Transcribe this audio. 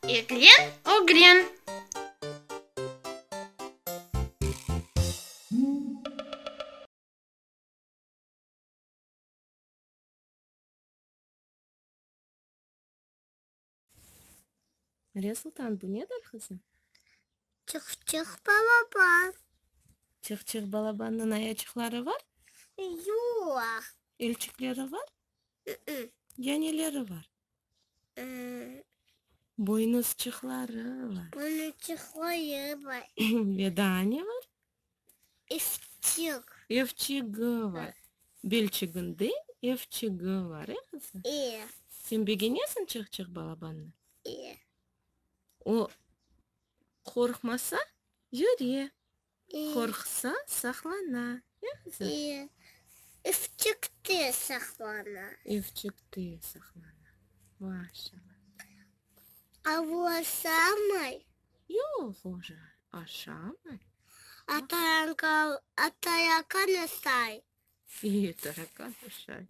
Eglen, ögren. Riya Sultan, bu nedir, qızım? Çıqçıq balaban. Çıqçıq balabannıñ ayaçıqları bar? Yoq. Elçikleri bar? I-ı. Ya neleri bar? Boynuzçıqları bar. Boynuzçıqları bar. Ve daa ne bar? Evçik. Evçigi bar. Belçiginde evçigi bar, e, qızım? E. Sen begenesiñ Çıqçıq balabannı? E. O, qorqmasa, yüre. E. Qorqsa, saqlana, e, qızım? E. Evçikte saqlana. Evçikte saqlana. Maşallah. A bu aşamay? Yoq, o aşamay. A tarakan, a tarakan aşay. E, tarakan aşay.